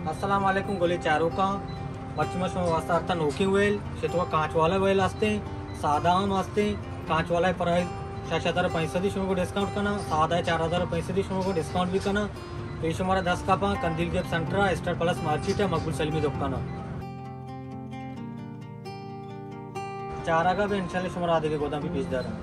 السلام علیکم گلیں چاروکاں، مرچی ما شما واسطہ آرتا نوکیں ویل، شتوا کانچ والا ویل ہستیں، سادہ ہم ہستیں۔ کانچ والا پرائز شش ہزار پنچ سدی شما کو ڈسکاؤنٹ کناں، سادہ چار ہزار پنچ سدی شما کو ڈسکاؤنٹ بھی کناں۔ اے شمارا دست کپاں قندیل گیپ سینٹر ءَ، اسٹار پیلس مارکیٹ ءَ، مقبول سلیمی دکان ءَ۔ چارگ ءَ بہ انشاءاللہ شمارا آدگہ گوداں بھی پیش داراں۔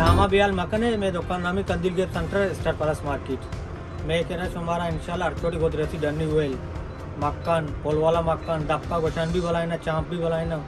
ناما بیال مکنے، مئے دکان نامی Qandeel gap centre, star palace market. مئے کرا شمارا انشاءاللہ ہر چوٹی گودریسی ڈنی ویل، مکن، پل والا مکن، دپکا گوشان بھی بلائینا، چانپ بھی بلائینا۔